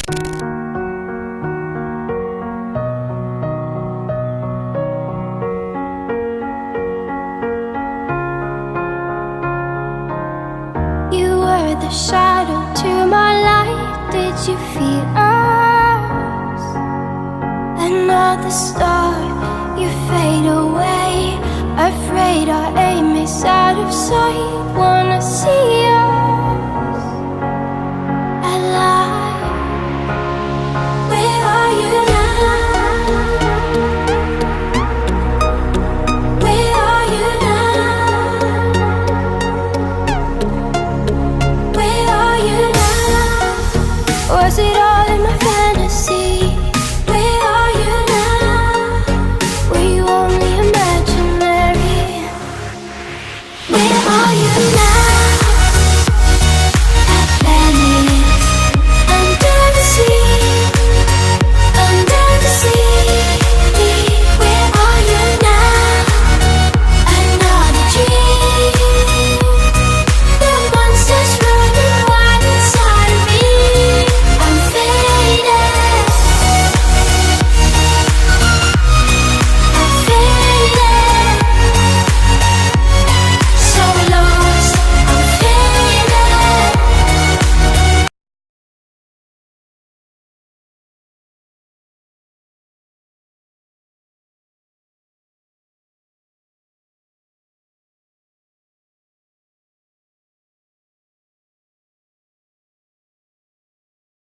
You were the shadow to my light. Did you feel us? Another star, you fade away. Afraid our aim is out of sight.